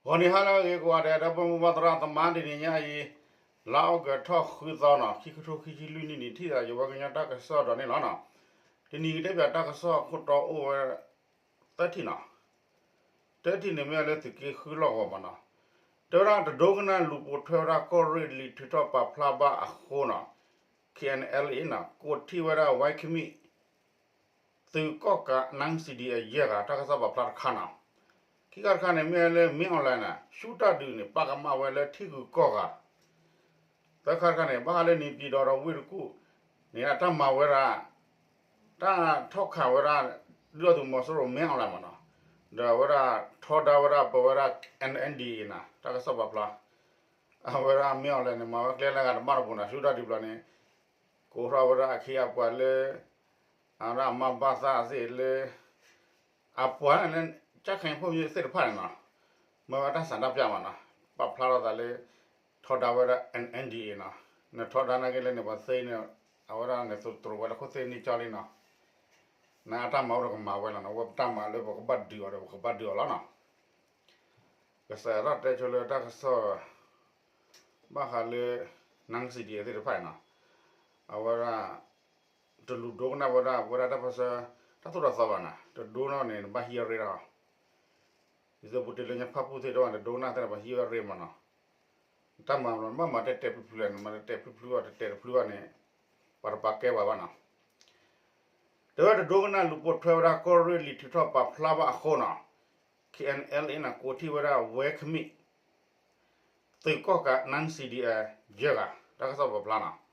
ဂီၤနံၤဟါလၢအဂ့ၤကိးဂၤဒဲး ဒီပုၢ်ဝဲၢ်မုၢ်ဘၣ်သရၣ်သမါ တနံၤညါအံၤ လါအီကူးထီၣ်ဃုသီနီၤ ခံကထိခံဆံလွံၢ်နံၣ်န့ၣ် ထံၣ်သးယဝဲကညီတၢ်ကစီၣ်ဒီးန့ၣ်လီၤနီၤ. တနံၤကတဲပၠးတၢ်ကစီၣ်အခိၣ်တီအိၣ်ဝဲ သၢထံၣ်နီၤ, တထံၣ်န့ၣ်မ့ၢ်လၢသုးက့ဃုလီၢ်ကဝီၤမးနီၤ. တဲဝဲဒၣ်တဒိကနၣ်လူၤပိာ်ထွဲဝဲဒၣ် ကီၢ်ရ့ၣ်လံာ်ထုးထီၣ်ပာ်ဖျါဘၣ်အဃိနီၤ, ခ့ၣ်အဲၣ်အဲၣ်လ်အ့နီၤ ကိးထီၣ်ဝဲဒၣ်ဝဲခမံၣ် သုးကီၣ်ကး နၢၣ်စံၣ်ဒံၣ်အယဲၢ်ဂၤ တၢ်ကစီၣ်ပာ်ဖျါတခါနီၤ. ခံခါတခါန့ၣ် မ့ၢ်လၢမ့ၢ်အီၣ်လဲၣ်န့ၣ် ဆူၣ်တၢ်ဒုးန့ၣ် ပာ်ကမၣ်ဝဲလၢထံဂုၤကီၢ်ဂၤ သၢခါတခါန့ၣ် ဘၣ်ဃးလၢန့ၣ်ပၠံၤဒီးဝ့ၢ်တကူၣ်န့ၣ် တၢ်မၤဝဲဒၣ် တၢ်ထီၣ်ခးဝဲဒၣ် ဒုၣ်ဒါသုးမီၤစိရိၤမ့ၢ်အီၣ်လဲၣ်မးနီၤ, ဒီးအဝဲဒၣ်ထီဒါဝဲဒၣ်ပဝဲဒၣ် အၣ်အၣ်ဒီအ့ နီၤ တၢ်ကစီၣ်ပာ်ဖျါ အဝဲဒၣ်မ့ၢ်အီၣ်လဲၣ်န့ၣ် မၤဝဲကျဲလၢအဂၤတဘၣ်တပူၤနီၤ ဆူၣ်တၢ်ဒုးဘျီန့ၣ် ကိးထီၣ်ဝဲဒၣ်အခ့အပှၤလၢ အဝဲဒၣ်အမါဘၣ်သၣ်သ့ၣ်လၢ အပှၤလၢ ကၠၣ်ခဲအံၤဖိမ့ၢ်သ့ၣ်တဖၣ်န့ၣ်နီၤ, မၤဝဲတၢ်ဆန္ဒပြမးနီၤ, ပာ်ဖျါထီၣ်သးလၢ ထီဒါဝဲဒၣ် အၣ်အၣ်ဒီအ့ နီၤ, နထီဒါနာ်က့လၢန့ၣ် ပှၤသ့န့ၣ် အဝဲဒၣ်န့ၣ် သတြိာ်ဝဲလၢခိၣ်သ့ၣ်န့ၢ်ကၠီလံနီၤ, နအတၢ်မၤအိၣ်ဒီးကမၤဝဲလီၤနီၤ, အဝဲပတၢ်မၤလၢပကဘၣ်ဒုးအီၤဒီး ပကဘၣ်ဒုးအီၤလီၤနီၤ. ကစၢ်ယွၤထီၣ်တဲဆိလၢတၢ်ကစီၣ် ဘၣ်ဃးလၢ နၢၣ်စံၣ်ဒံၣ်အသ့ၣ်တဖၣ်နီၤ, အဝဲဒၣ် တလူၤဒိကနၣ်ဝဲဒၣ် ပဝဲဒၣ်တၢ်ပၢၢ်ဆၢ တၢ်သိၣ်တၢ်သီဘၣ်နီၤ, တဒိကနၣ်န့ၣ် နဘၣ်ဟံးအရ့ဒၣ်အီၤ, ဒ်သိးပူၤတ့ၢ်လၢညါဖၣ်ပူၣ်သ့ၣ်တဖၣ် နဒိကနၣ်သ့ၣ်တဖၣ် ဟံးအရ့မးနီၤ, တၢ်မၤဘျီ နဘၣ်မၤတဲတဲဖျုဖျုလၢ နမၤတဲတဲဖျုဖျုအီၤ တဲတဲတဖျုအီၤန့ၣ် ပှၤတပာ်ကဲပှၤဘၣ်နီၤ. တဲဝဲတဒိကနၣ်လူၤပိာ်ထွဲဝဲဒၣ် ကီၢ်ရ့ၣ်လံာ်ထုးထီၣ်ပာ်ဖျါဘၣ်အဃိနီၤ, ခ့ၣ်အဲၣ်အဲၣ်လ်အ့နီၤ ကိးထီၣ်ဝဲဒၣ်ဝဲခမံၣ် သုးကီၣ်ကး နၢၣ်စံၣ်ဒံၣ်အယဲၢ်ဂၤ တၢ်ကစီၣ်ပာ်ဖျါနီၤ,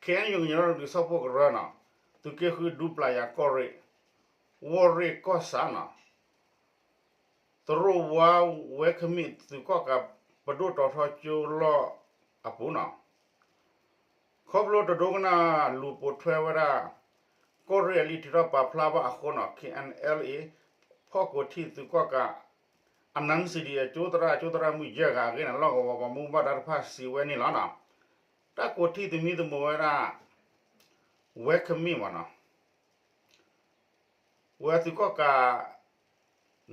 ခ့ၣ်အဲၣ်ယူၣ် ကညီဒီကလုာ်စၢဖှိၣ်ကရၢနီၤ, သုးက့ဃုဒူပျၢ်ယၤကီၢ်ရ့ၣ်, ဝီၢ်ရ့ၣ်ကီၢ်ဆၣ်နီၤ သရိၣ်ဝါဝဲခမံၣ် သုးကီၣ်ကး ပဒိၣ်တီၤထီကၠိလီၢ်အပူၤနီၤ, ခီဖျိတဒိကနၣ်လူၤပိာ်ထွဲဝဲဒၣ် ကီၢ်ရ့ၣ်အလံာ်ထုးထီၣ်ပာ်ဖျါဘၣ်အဃိနီၤ, ခ့ၣ်အဲၣ်အဲၣ်လ်အ့ ဖီၣ်ကိးထီၣ်သုးကီၣ်ကး အနၢၣ်စံၣ်ဒံၣ်အကၠိသရၣ် ကၠိသရၣ်မုၣ်ယဲၢ်ဂၤအဂ့ၢ်န့ၣ် လီၢ်ကဝီၤပှၤမူဘၣ်ဒါတဖၣ်စံးဝဲန့ၣ်လီၤနီၤ. တၢ်ကိးထီၣ်သမံသမိးဝဲဒၣ် ဝဲခမံၣ်မးနီၤ ဝဲသုးကီၣ်ကး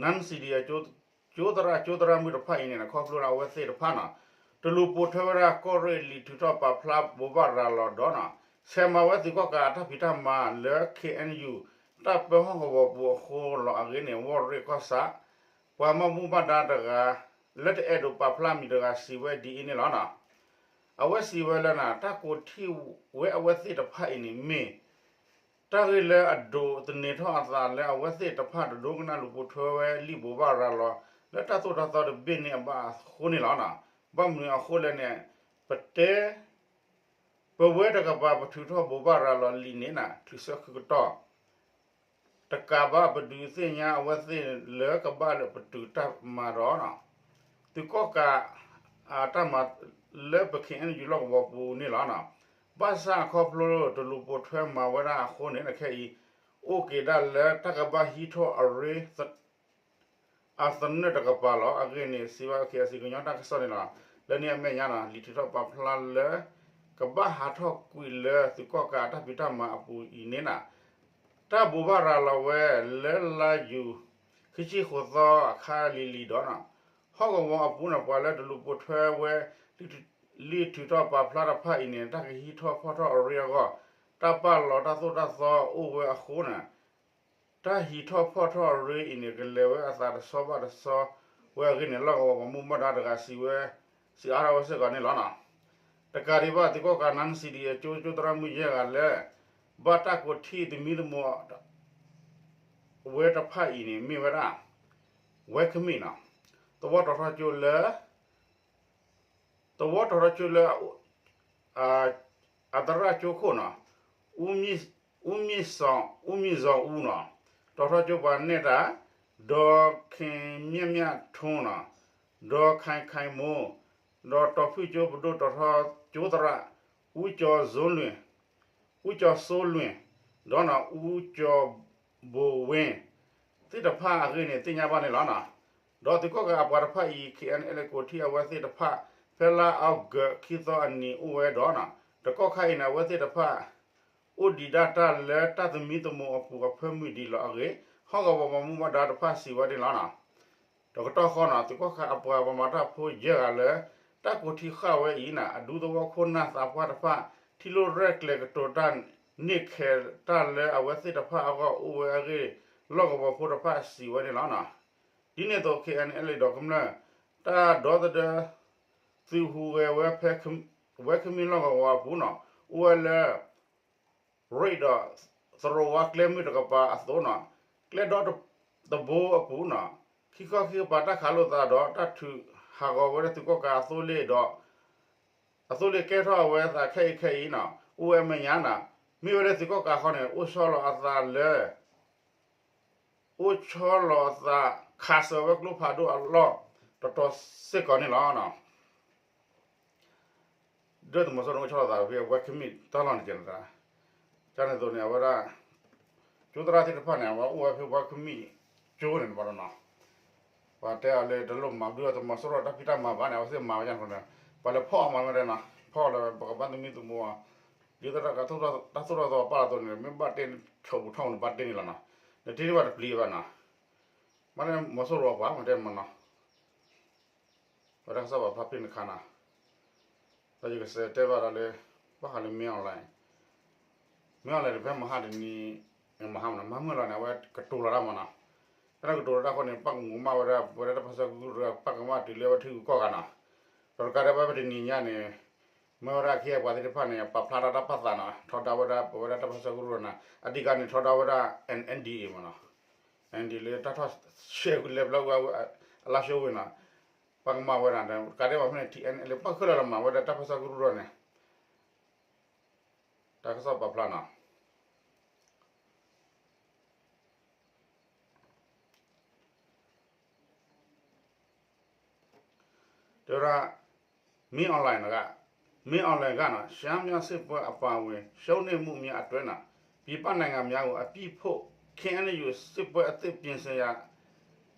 နၢၣ်စံၣ်ဒံၣ်အ ကၠိသရၣ်ကၠိသရၣ်မုၣ်တဖၣ်အံၤန့ၣ် ခီဖျိလၢအဝဲသ့ၣ်တဖၣ်နီၤ တလူၤပိာ်ထွဲဝဲဒၣ်ကီၢ်ရ့ၣ်လံာ်ထုးထီၣ်ပာ်ဖျါဘိးဘၣ်ရၤလီၤဒီးနီၤ ဆဲးမၤဝဲသုးကီၣ်ကးအတၢ်ဖံးတၢ်မၤလၢ ခ့ၣ်အဲၣ်ယူၣ် တၢ်ပၢဟီၣ်ကဝီၤပူၤအဃိလီၤအဂ့ၢ်န့ၣ် ဝီၢ်ရ့ၣ်ကီၢ်ဆၣ် ပှၤမူဘၣ်ဒါတဂၤ လၢတအဲၣ်ဒိးပာ်ဖျါမံၤတဂၤစံးဝဲဒ်အံၤန့ၣ်လီၤနီၤ. အဝဲစံးဝဲလၢနီၤ တၢ်ကိးထီၣ်ဝဲအဝဲသ့ၣ်တဖၣ်အံၤန့ၣ်မ့ၢ် တၢ်ဂ့ၢ်လၢအဒိးသန့ၤထီၣ်အသးလၢအဝဲသ့ၣ်တဖၣ်တဒိကနၣ်လူၤပိာ်ထွဲဝဲလံာ်ဘိးဘၣ်ရၤလီၤ လၢတၢ်သိၣ်တၢ်သီတဘ့ၣ်န့ၣ်အဘၣ်အဃိန့ၣ်လီၤ. ဘၣ်မနုၤအဃိလဲၣ်န့ၣ် ပတဲ ပဝဲတကပၤပထုးထီၣ်ဘိးဘၣ်ရၤလီၤလံာ်န့ၣ်နီၤ ချုးဆၢခုကတီၢ် တကးဘၣ်ပဒုးသ့ၣ်ညါအဝဲသ့ၣ်လၢကဘၣ်လၢပတုာ်တၢ်မၤဒီး သုးကီၣ်ကး အတၢ်မၤလၢပ ခ့ၣ်အဲၣ်ယူၣ် လီၢ်ကဝီၤပူၤန့ၣ်လီၤ. ဘၣ်ဆၣ်ခီဖျိတလူၤပိာ်ထွဲမၤဝဲဒၣ်အဃိန့ၣ် ခဲအံၤ အိၣ်က့ၤဒၣ်လၢတၢ်ကဘၣ်ဟံးထီၣ်အရ့ အသနၢၣ်တကပၤလီၤ. အဂ့ၢ်န့ၣ် စံးဘၣ် ခ့ၣ်အဲၣ်စံၣ် ကညီတၢ်ကစီၣ်န့ၣ်လီၤ. လၢန့ၣ်အမဲာ်ညါနီၤ လံာ်ထုးထီၣ်ပာ်ဖျါလၢ ကဘၣ်ဟးထီၣ်ကွံာ်လၢသုးကီၣ်ကးအတၢ်ဖံးတၢ်မၤအပူၤအံၤန့ၣ်နီၤ တၢ်ဘိးဘၣ်ရၤလီၤဝဲလၢလါယူၤ ခံဆံဃိးသီအခါလံၤလံၤဒီးနီၤ ဟီၣ်ကဝီၤအပူၤန့ၣ် ပှၤလၢတလူၤပိာ်ထွဲဝဲ လံာ်ထုးထီၣ်ပာ်ဖျါတဖၣ်အံၤန့ၣ် တၢ်ကဟံးထီၣ်ဖီၣ်ထီၣ်အရ့အဂီၢ် တၢ်ပာ်လီၤတၢ်သိၣ်တၢ်သီအိၣ်ဝဲအဃိန့ၣ် တၢ်ဟံးထီၣ်ဖီၣ်ထီၣ်အရ့အံၤန့ၣ် ကလဲၤဝဲအသးတဆီဘၣ်တဆီဝဲအဂ့ၢ်န့ၣ် လီၢ်ကဝီၤပှၤမူဘၣ်ဒါတဂၤစံးဝဲ စံးအါထီၣ်ဝဲစ့ၢ်ကီးန့ၣ်လီၤ. တကးဒံးဘၣ် သုးကီၣ်ကး နၢၣ်စံၣ်ဒံၣ်အကၠိ ကၠိသရၣ်မုၣ်ယဲၢ်ဂၤလၢ ဘၣ်တၢ်ကိးထီၣ်သမံသမိး ဝဲတဖၣ်အံၤန့ၣ် မ့ၢ်ဝဲဒၣ် ဝဲခမ့ၣ်နီၤ သဝီတီၤထီကၠိလၢ သဝီတီၤထီကၠိလၢ အသရၣ်ကၠိခိၣ်နီၤ ဦးမြင့်စောင်ဦးနီၤ တီၤထီကၠိပှၤနဲၣ်တၢ် ဒီးခ့ၣ်မၠၣ်မၠၣ်ထူနီၤ ဒီးခၢၣ်ခၢၣ်မိၢ် ဒီးတီၤဖုၣ်ကၠိပဒိၣ်တီၤထီကၠိသရၣ် ဦးကျော်စိုးလွင် ဦးကျော်စိုးလွင် ဒီးနီၤ ဦးကျော်ဘိုဝင်း သ့ၣ်တဖၣ်အဂ့ၢ်န့ၣ် သ့ၣ်ညါဘၣ်န့ၣ်လီၤ. ဒီးသုးကီၣ်ကးအပှၤတဖၣ်အံၤ ခ့ၣ်အဲၣ်အဲၣ်လ် ကိးထီၣ်အဝဲသ့ၣ်တဖၣ် ဖဲလါအီကူးခံသီအနံၤအိၣ်ဝဲဒီးနီၤ တကီၢ်ခါအံၤန့ၣ် အဝဲသ့ၣ်တဖၣ် အိၣ်ဒံးဒၣ်တၢ်လၢတၢ်သမံသမိးအပူၤအဖၢမုၢ်ဒံးလီၤအဂ့ၢ် ဟီၣ်ကဝီၤပှၤမူဘၣ်ဒါတဖၣ်စံးဝဲန့ၣ်လီၤ. ဒီးကတီၢ်ဃီန့ၣ် သုးကီၣ်ကးအပှၤပှၤမၤတၢ်ဖိယဲၢ်ဂၤလၢ တၢ်ကိးထံဃာ်ဝဲအံၤန့ၣ် အဒူသဝီခိၣ်နၢ်သးပှၢ်တဖၣ် ထံၣ်လိာ်ရဲၣ်ကျဲၤကတိၤတၢ်န့ၢ်ခဲတၢ်လၢအဝဲသ့ၣ်တဖၣ်အဂီၢ်အိၣ်ဝဲအဂ့ၢ် လီၢ်ကဝီၤဖိတဖၣ်စံးဝဲန့ၣ်လီၤ. ဒ်န့ၣ်အသိး KNLA ဒီးကမျၢၢ် တၢ်ဒီသဒၢ သုးဟူးဂဲၤဝဲ ဝဲခမ့ၢ်လီၢ်ကဝီၤအပူၤန့ၣ် အိၣ်ဝဲလၢ ရ့ၣ်ဒီး သရိာ်ဝါကျဲမုၢ်တကပၤအသိးန့ၣ် ကျဲဒီတဘိအပူၤန့ၣ် ခံခီခံကပၤတၢ်ခးလိာ်သးဒီးတၢ်ထုးဟးဂီၤဝဲဒၣ်သုးကီၣ်ကးအသိလ့ၣ်ဒီး အသိလ့ၣ်ကဲထီၣ်အဝဲသးခဲအံၤခဲအံၤန့ၣ် အိၣ်ဝဲအမဲာ်ညါန့ၣ် မ့ၢ်ဝဲလၢသုးကီၣ်ကးဃီန့ၣ် အိၣ်ဆီလီၤအသးလၢ အိၣ်ဆီလီၤအသး ခးစၢၤဝဲကျိဖးဒိၣ်အလီၢ်တတီၤစ့ၢ်ကီးန့ၣ်လီၤ. ဒုၣ်ဒါသုးမီၤစိရိၤန့ၣ် အိၣ်ဆီလီၤသးဖဲဝဲခမ့ၢ်တၢ်လီၢ်န့ၣ်ကဲန့ၣ် ကန့ၣ်အသိးန့ၣ် အဝဲဒၣ် ကၠိသရၣ်သ့ၣ်တဖၣ်န့ၣ် အဝဲအိၣ်ဝဲဖဲဝဲခမ့ၢ်ကၠိန့ၣ်ဘၣ်ဒီးနီၤ ပှၤတဲအီၤလၢတလိၣ်မၤဒုၣ်ဒါသုးမီၤစိရိၤတၢ်ဖံးတၢ်မၤဘၣ်န့ၣ် အဝဲသ့ၣ်မၤဝဲဒ်န့ၣ်အဃိန့ၣ် ပှၤလဲၤဖီၣ်အီၤမၤဝဲဒၣ်နီၤ ဖီၣ်လၢပကဘၣ်သမံသမိးအီၤ ဒ်သိးတၢ်သူၣ်ထီၣ်သီပာ်လီၤအသိးန့ၣ် မ့ၢ်ဘၣ်တဲဆီၣ်ပူၤထီၣ်န့ၣ် ဘၣ်တဲန့ၣ်လီၤနီၤ နတဲန့ၣ်ဘၣ်တပျံၤဘၣ်နီၤ မ့ၢ်လၢမီၤစိရိၤပှၤမၤတဲမနီၤ ပတၢ်ကစီၣ်ပာ်ဖျါဖဲန့ၣ်အခါနီၤ ဒီးယကစံးတဲဘၣ်ဒီးလၢ ဘၣ်ဃးလၢ မင်းအောင်လှိုင် မင်းအောင်လှိုင်န့ၣ် ဖဲမဟါတနံၤ မဟါမနီၤ မဟါမုၢ်လီၤန့ၣ် အဝဲကတိၤလီၤတၢ်မနီၤ ဖဲန့ၣ်ကတိၤလီၤတၢ်အဃိန့ၣ် ပၣ်ကမူးမးဝဲဒၣ် ပဝဲဒၣ်တၢ်ပၢဆှၢကရူၢ်တဂၤ ပၣ်ကမၣ်တုၤလၢအဝဲထံဂုၤကီၢ်ဂၤနီၤ ဒီးတကးဒံးဘၣ်ဖဲတနံၤညါန့ၣ် မ့ၢ်ဝဲဒၣ်အခ့အပှၤသ့ၣ်တဖၣ်န့ၣ် ပာ်ဖျါထီၣ်တၢ်ပာ်သးနီၤ ထီဒါဝဲဒၣ် ပဝဲဒၣ်တၢ်ပၢဆှၢကရူၢ်န့ၣ် အဓိကန့ၣ် ထီဒါဝဲဒၣ် NDAA မနီၤ NDAA လၢတၢ်ထီၣ်ဆှဲးလဲၤဘျီဝဲ အလါၡိဝ့ၢ်နီၤ ပၣ်ကမၣ်ဝဲဒၣ် တကးဒံးဘၣ်ဖဲန့ၣ် ထံ NLA ပၣ်ဃုာ်လီၤလီၤမၤဝဲဒၣ်တၢ်ပၢဆှၢကရူၢ်တဂၤန့ၣ် တၢ်ကစီၣ်ပာ်ဖျါနီၤ တဲဝဲဒၣ် မင်းအောင်လှိုင်က မင်းအောင်လှိုင်က ရှမ်းမြောက်စစ်ပွဲအပါအဝင် ရှုံးနိမ့်မှုများအတွက် ပြည်ပနိုင်ငံများကို အပြစ်ဖို့ KNU စစ်ပွဲအသစ် ပြင်ဆင်ရာ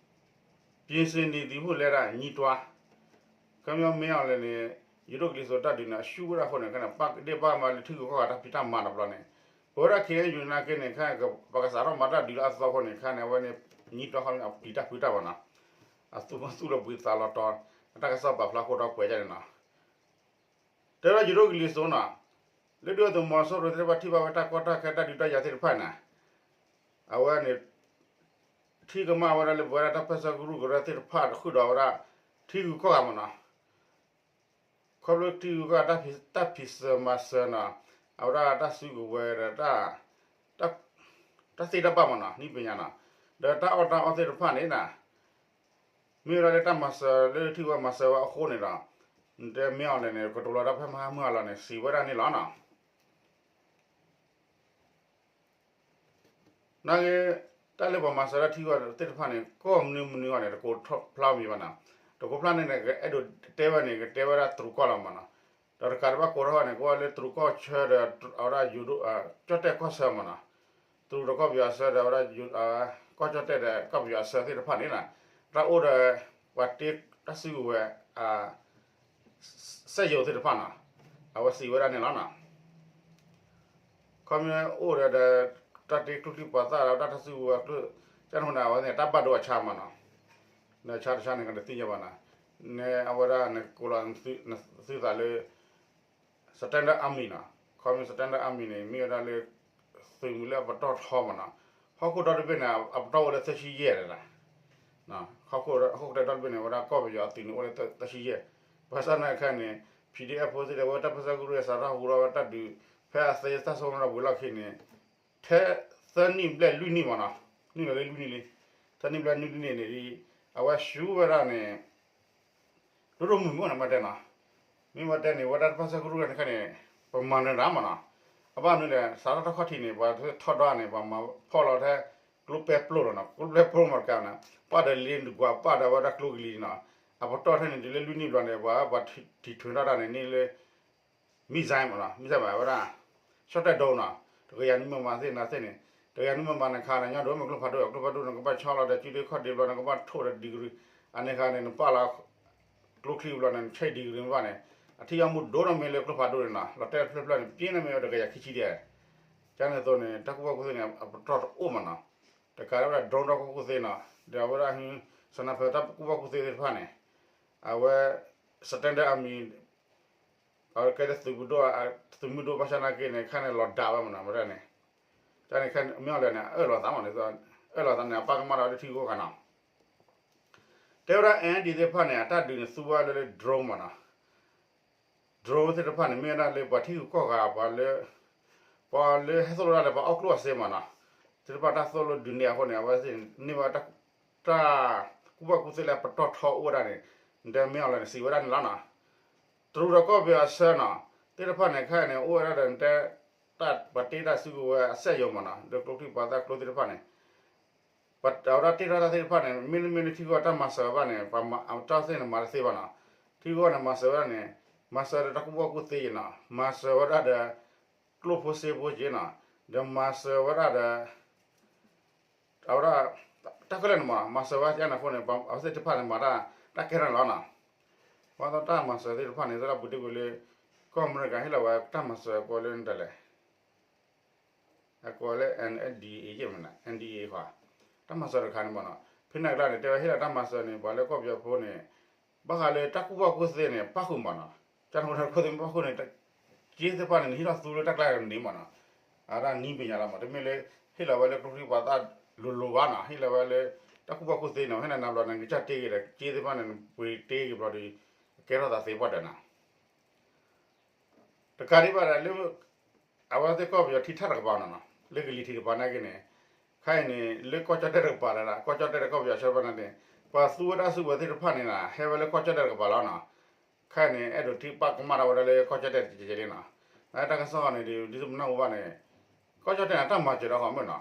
ပြင်ဆင်နေသည်ဟုလည်း ညည်းတွား ခီပညီ မင်းအောင်လှိုင်န့ၣ် ယိၤဒိၣ်ကလံၤစိးတၢ်ဒုးန့ၣ် အရှုံးဝဲဒၣ်အဃိန့ၣ် ခါန့ၣ် ပၣ်ဒ့ၣ်ပၣ်ကမၣ်လၢထံဂုၤကီၢ်ဂၤတၢ်ဖံးတၢ်မၤတဘျီန့ၣ် ပဝဲဒၣ် KNU နာ်က့န့ၣ် ခါန့ၣ် ပကစးထီၣ်မၤတၢ်ဒုးလၢအသီအဃိန့ၣ် ခါန့ၣ် အဝဲန့ၣ် ညည်းတွားဃီန့ၣ် အပျံၤတၢ်ဖုးတၢ်မနီၤ အသူၣ်မသူၣ်လီၤဘှံးသးလီၤတီၤ အတၢ်ကစီၣ်ပာ်ဖျါဃိဒီးကွဲးဒ်န့ၣ်နီၤ တဲဝဲဒၣ်ယိၤဒိၣ်ကလံၤစိးနီၤ လၢဒုၣ်ဒါသုးမီၤစိရိၤသ့ၣ်တဖၣ်ထံၣ်ဘၣ်ဝဲတၢ်ကီတၢ်ခဲတၢ်ဒုးတၢ်ယၤသ့ၣ်တဖၣ်န့ၣ် အဝဲန့ၣ် ထံၣ်ကမၣ်ဝဲဒၣ်လၢပဝဲဒၣ်တၢ်ပၢဆှၢကရူၢ်ကရၢသ့ၣ်တဖၣ်တဃုာ်ဒီးဝဲဒၣ် ထံဂုၤကီၢ်ဂၤမနီၤ ခီဖျိထံဂုၤကီၢ်ဂၤတၢ်ဖံးစၢၤမၤစၢၤနီၤ အဝဲဒၣ်တၢ်စုကဝဲၤဒီး တၢ်သ့တၢ်ဘၣ်မနီၤ နည်းပညာနီၤ ဒီးတၢ်အီၣ်တၢ်အီသ့ၣ်တဖၣ်န့ၣ် မ့ၢ်ဝဲဒၣ်လၢတၢ်မၤစၢၤလၢထံဂုၤကီၢ်ဂၤမၤစၢၤဝဲအဃိန့ၣ်ဒီး တဲမ့ၢ်အီၤလဲၣ်န့ၣ် ကတိၤလီၤတၢ်ဖဲမဟါမုၢ်အလီၢ်န့ၣ် စံးဝဲဒၣ်န့ၣ်လီၤနီၤ နာ်က့ တၢ်လၢပှၤမၤစၢၤဒၣ်ထံဂုၤကီၢ်ဂၤသ့ၣ်တဖၣ်န့ၣ် ကီၢ်မနုၤမနုၤအဂီၢ်န့ၣ် တကိးထီၣ်ဖျါမံၤဘၣ်နီၤ, တကိးဖျါန့ၣ်န့ၣ် အဲၣ်ဒိးတဲဝဲန့ၣ် ကတဲဝဲဒၣ်တရူးကီၢ်လီၤမးနီၤ, ဒီးတကးဒံးဘၣ်ကိးထီၣ်န့ၣ် ကဝဲလၢတရူးကီၢ်ဆၢဒီး အဝဲဒၣ် ကၠီၣ်တဲၣ်ကီၢ်ဆၢမးနီၤ, တရူးဒီးကီၢ်ပယီၤအဆၢဒီး အဝဲဒၣ် ကီၢ်ကၠီၣ်တဲၣ်ဒီးကီၢ်ပယီၤအဆၢသ့ၣ်တဖၣ်န့ၣ်နီၤ, တၢ်အိၣ်ဒီး ပှၤတ့တၢ်စုကဝဲၤ စက်ရုံသ့ၣ်တဖၣ်နီၤ, အဝဲစံးဝဲဒၣ်န့ၣ်လီၤနီၤ. ခီမ့ၢ်အိၣ်ဒီး တၢ်တ့ကျိချံပှၤသၣ်ဒီးတၢ်တၢ်စုကဝဲၤကျိ ကန့ၣ်အဃိန့ၣ် အဝဲန့ၣ် တၢ်ဘၣ်ဒိအဆါမးနီၤ, နဆါတဆါန့ၣ် ကနသ့ၣ်ညါဘၣ်နီၤ, နအဝဲဒၣ်နကိးလီၤနသုသးလၢ Standing Army နီၤ, ခီမ့ၢ် Standing Army န့ၣ် မ့ၢ်ဝဲဒၣ်လၢ သုးမုၢ်လၢအပတီၢ်ထီမးနီၤ, ဟီၣ်ခိၣ်ဒီတဘ့ၣ်န့ၣ် အပတီၢ်အိၣ်လၢသၢဆံယဲၢ်ဒီး ဟီၣ်ခိၣ်ဒီတဘ့ၣ်န့ၣ် ဝဲဒၣ်ကီၢ်ပယီၤအသုးန့ၣ် အိၣ်လၢသၢဆံယဲၢ်, ဘၣ်ဆၣ်သနာ်က့န့ၣ် PDF ဖိသ့ၣ်ဒီး ဝဲတၢ်ပၢဆှၢကရူၢ်စးထီၣ်ဟူထီၣ်ဝဲတၢ်ဒုး ဖဲအသ့တၢ်ဆိကမိၣ်လီၤဝံၤလီၢ်ခံန့ၣ် ထဲသၢနံၣ်ဘျဲၣ်လွံၢ်နံၣ်မးနီၤ, နုာ်လီၤလၢလွံၢ်နံၣ်လံ, သၢနံၣ်ဘျဲၣ်လွံၢ်နံၣ်န့ၣ် အဝဲဆူဝဲဒၣ်န့ၣ် ဒိၣ်ဒိၣ်မုၢ်မုၢ်န့ၣ် မ့ၢ်တဲနီၤ, မ့ၢ်မ့ၢ်တဲန့ၣ် ဝဲဒၣ်တၢ်ပၢဆှၢကရူၢ်န့ၣ်ခဲန့ၣ် ပမၤနၢၤတၢ်မးနီၤ, အဘၣ်မနုၤလဲၣ် စးထီၣ်တၢ်ခီၣ်ထံးန့ၣ် ပှၤထီဒါန့ၣ် ပှၤမၤဖီၣ်လီၤထဲ ကျိပဲပျိၢ်လီၤနီၤ, ကျိပဲပျိၢ်မးတကးန့ၣ် ပာ်ဒီးလ့နကွၢ်ပာ်ဒီးဝဲဒၣ်ကျိကလံၤနီၤ, အပတီၢ်ထဲန့ၣ် တုၤလၢလွံၢ်နံၣ်ဘျီန့ၣ် ပှၤ ပှၤထံၣ်ထွဲထီၣ်တၢ်န့ၣ် န့ၢ်လၢ missile မးနီၤ, missile မး အဝဲဒၣ် ရှီၣ်တဲၣ်ဒိၣ်နီၤ, တကယၤနွံမမသ့ၣ်နၤသ့ၣ်န့ၣ်, တကယၤနွံမမန့ၣ်ခါန့ၣ် ညီဒိၣ်မ့ၢ်ကျိဖးဒိၣ်, ကျိဖးဒိၣ်န့ၣ် ကဘၣ်ဆီလီၤဒီး စုဒ့ခီၣ်ဒ့ဘျီန့ၣ် ကဘၣ်ထိၣ်ဒီး degree, အန့ၣ်ခါန့ၣ် နပာ်လီၤ ကျိချံဘျီန့ၣ် နဆဲး degree မ့ၢ်ဘၣ်န့ၣ် အထံၣ်ယီၢ်မူဒိၣ်နီၤမ့ၢ်လၢကျိဖးဒိၣ်န့ၣ်နီၤ, လီၤတဲာ်တဖျၢၣ်တဖျၢၣ်န့ၣ် ပြင်းနီၤမ့ၢ်ဝဲတကယၤခံဆံဒဲး, ကန့ၣ်အသိးန့ၣ် တၢ်ကူၣ်ဘၣ်ကူၣ်သ့န့ၣ် အပတီၢ်တအိၣ်မးနီၤ, တကးဒံးဝဲဒၣ် drone တၢ်ကူၣ်ဘၣ်ကူၣ်သ့နီၤ, ဒီးအဝဲဒၣ် sniper တၢ်ကူၣ်ဘၣ်ကူၣ်သ့သ့ၣ်တဖၣ်န့ၣ် အဝဲ standard army အဝဲကဲလၢသုးမုၢ်ဒိၣ် သုးမုၢ်ဒိၣ်ဘၣ်ဆၣ်နာ်က့န့ၣ် ခါန့ၣ်လီၤဒးဝဲမ့ၢ်နီၤ ဝဲဒၣ်န့ၣ် တၢ်န့ၣ် မ့ၢ်အီၤလဲၣ်န့ၣ် အၢၣ်လီၤသးမ့ၢ်န့ၣ် အၢၣ်လီၤသးန့ၣ် အပၢ်ကမၣ်ဒီးလၢထံဂီၢ်ခါနီၤ တဲဝဲဒၣ် N D သ့ၣ်တဖၣ်န့ၣ် အတၢ်ဒုးန့ၣ် သူဝဲလၢလၢ drone မ့ၢ်နီၤ drone သ့ၣ်တဖၣ်န့ၣ် မ့ၢ်ဝဲဒၣ်လၢပှၤထံဂုၤကီၢ်ဂၤ ပှၤလၢ ပှၤလၢဟဲသိၣ်လိဒၣ်လၢပှၤအီၣ်ကျိၣ်အစ့မ့ၢ်နီၤ သ့ၣ်တဖၣ်တၢ်သိၣ်လိဒုးန့ၢ်အဃိန့ၣ် အဝဲသ့ၣ်န့ၢ်ဝဲ တၢ်ကူၣ်ဘၣ်ကူၣ်သ့လၢပတီၢ်ထီအိၣ်ဝဲဒၣ်န့ၣ် နတဲမ့ၢ်အီၤလၢန့ၣ် စံးဝဲဒၣ်န့ၣ်လီၤနီၤ တရူးဒီးကီၢ်ပယီၤအဆၢနီၤ သ့ၣ်တဖၣ်န့ၣ် ခဲအံၤန့ၣ် အိၣ်ဝဲဒၣ်ဒီးနတဲ ပှၤတ့တၢ်စုကဝဲၤအစက်ရုံမ့ၢ်နီၤ ဒီးကျိချံမျိာ်သၣ်ကျိသ့ၣ်တဖၣ်န့ၣ် ပဝဲဒၣ်တ့ထီၣ်တၢ်သ့ၣ်တဖၣ်န့ၣ် မ့တမ့ၢ်လၢထံဂီၢ်တၢ်မၤစၢၤဘၣ်န့ၣ် ပှၤတၢ်သ့ၣ်န့ၣ်မၤတသ့ဘၣ်နီၤ ထံဂီၢ်န့ၣ်မၤစၢၤဝဲဒၣ်န့ၣ် မၤစၢၤဒီးတၢ်ကူၣ်ဘၣ်ကူၣ်သ့က့နီၤ မၤစၢၤဝဲဒၣ်ဒီး ကျိဖိစ့ဖိက့နီၤ ဒီးမၤစၢၤဝဲဒၣ်ဒီး အဝဲဒၣ် တၢ်ခဲလၢာ်န့ၣ်မ့ၢ်နီၤ မၤစၢၤဝဲဒၣ်န့ၣ်အဃိန့ၣ် အဝဲသ့ၣ်တဖၣ်န့ၣ်မၤတၢ် တၢ်ကဲထီၣ်န့ၣ်လီၤနီၤ ပှၤသီတၢ်မၤစၢၤသ့ၣ်တဖၣ်န့ၣ် သရၣ်ပူၤတ့ၢ်ကွံာ်လၢ ကီၢ်အမဲရကၤဟ့ၣ်လီၤဝဲတၢ်မၤစၢၤအကိးလၢနတလဲၣ် အကိးလၢ N D A မ့ၢ်နီၤ N D A ဃီ တၢ်မၤစၢၤတခါန့ၣ်မ့ၢ်နီၤ ဖဲန့ၣ်အကျါန့ၣ် တဲဝဲဟ့ၣ်လီၤတၢ်မၤစၢၤန့ၣ် ပှၤလၢကီၢ်ပယီၤဖိန့ၣ် ဘၣ်ဃးလၢတၢ်ကူၣ်ဘၣ်ကူၣ်သ့န့ၣ် ပၣ်ဃုာ်မ့ၢ်နီၤ ကၢ်န့ၣ်အဃိန့ၣ် ပၣ်ဃုာ်သ့ၣ်မ့ၢ်ပၣ်ဃုာ်န့ၣ် က့သ့ၣ်တဖၣ်န့ၣ် နဟ့ၣ်ထီၣ်သူလၢတၢ်ကျါန့ၣ်မ့ၢ်နီၤ အတၢ်နံၤပညါလီၤမ့ၢ် တမ့ၢ်လၢ ဟ့ၣ်လီၤဝဲလၢကျိချံမျိာ်သၣ်လိၤလိၤဘၣ်နီၤ ဟ့ၣ်လီၤဝဲလၢ တၢ်ကူၣ်ဘၣ်ကူၣ်သ့န့ၣ် ဟ့ၣ်လီၤနၤဘျီန့ၣ် ကစၢ်တ့က့ၤဒီး က့သ့ၣ်တဖၣ်န့ၣ် ပှ့ၤတ့က့ၤဘျီဒီး ကဲထီၣ်သးသ့ပှၢ်ဒီးနီၤ တကးဒံးဘၣ်ဒီးလၢ အဝဲသ့ၣ်ကီၢ်ပယီၤထံထၣ်တကပၤနီၤနီၤ လၢကလံၤထံးတကပၤနာ်က့န့ၣ် ခဲအံၤန့ၣ် လၢကီၢ်ကၠီၣ်တဲၣ်တကပၤလၢ ကီၢ်ကၠီၣ်တဲၣ်ဒီးကီၢ်ပယီၤဆၢတဖၣ်နာ်က့န့ၣ် ပှၤသူဝဲတၢ်စုကဝဲၤသ့ၣ်တဖၣ်န့ၣ်နီၤ ဟဲဝဲလၢကီၢ်ကၠီၣ်တဲၣ်တကပၤလီၤနီၤ ခဲအံၤန့ၣ် အဲၣ်ဒိးထံၣ်ပၣ်ကမၣ်ထီၣ်ဝဲဒၣ်လၢကီၢ်ကၠီၣ်တဲၣ်တကဲးကဲးလံနီၤ တၢ်ကစီၣ်ဃီန့ၣ် ဒ်သိးပနၢ်ဟူဘၣ်န့ၣ် ကီၢ်ကၠီၣ်တဲၣ်န့ၣ် တၢ်မၤစၢၤဒီးဃီမ့ၢ်နီၤ